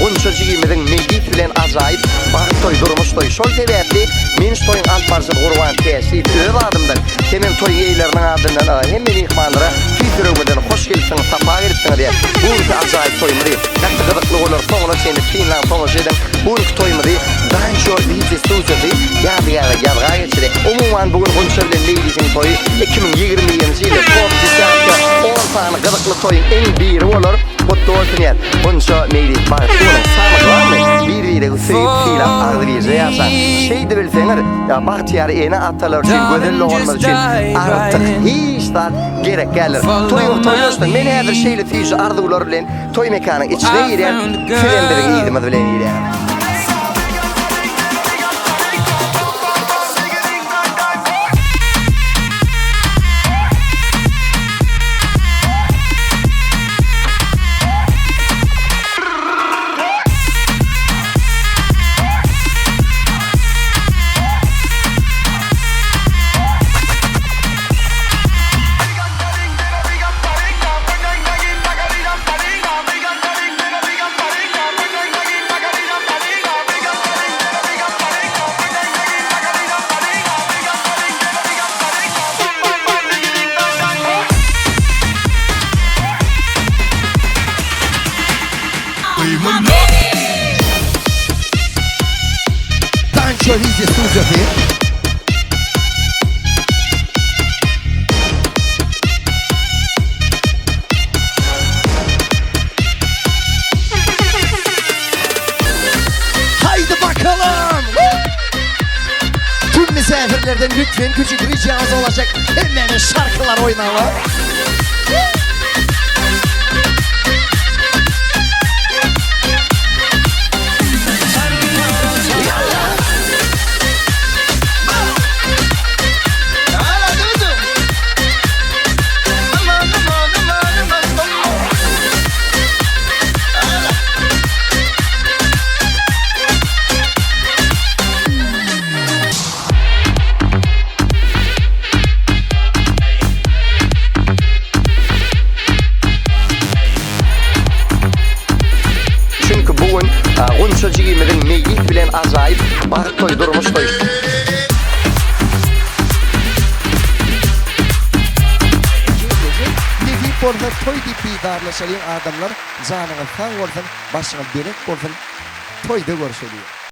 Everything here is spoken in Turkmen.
Gunça jigimiziň Meýlis bilen ajaýyp bagt toýy, durmuş toýy. Şol sebäpli men şu toýuň alyp baryjysy Gurban Täşliýew öz adymdan hemem toýuň eýeleriniň adyndan hemme myhmanlara tüýs ýüregimizden hoş gelipsiňiz, sapa gelipsiňiz diýýän. Bu günki ajaýyp toýumyzy gaty gyzykly bolar, soňuna çenli synlaň, tomaşa ediň. Bu günki toýumyzy Danço wideo studiýasy ýadygärlik ýazga geçirýär. Umuman bu gün Gunça bilen Meýlisiň toýy 2021-nji ýylda top desýatka on sany gyzykly toýuň iň biri bolar. Gutly bolsun diýýän. Gunça Meýlis bagtly boluň. Samy glawnyý bir-biregi söýüp, sylap agzybirje ýaşaň. Şeýdibilseňiz bagtyýar ene-atalar üçin, gözel doganlar üçin artyk hiç zat gerek däldir. Toýuňyz toý bolsun. Men häzir şeýle süýji arzuwlar bilen toý mekanyň içine girýän, sizem biziň yzymyz bilen girýäňiz. Danço Vizi studiýasy. Haydi bakalım. Tüm misafirlerden lütfen küçük ricamız olacak. Hemen şarkılar oynayalım. Çünki bu gün Gunça jigimiziň Meýlis bilen ajaýyp bagt toýy, durmuş toýy. Nesip bolsa toý diýip didarlaşalyň adamlar janyňyz sag bolsun başyňyz belent bolsun toýda görşeliň.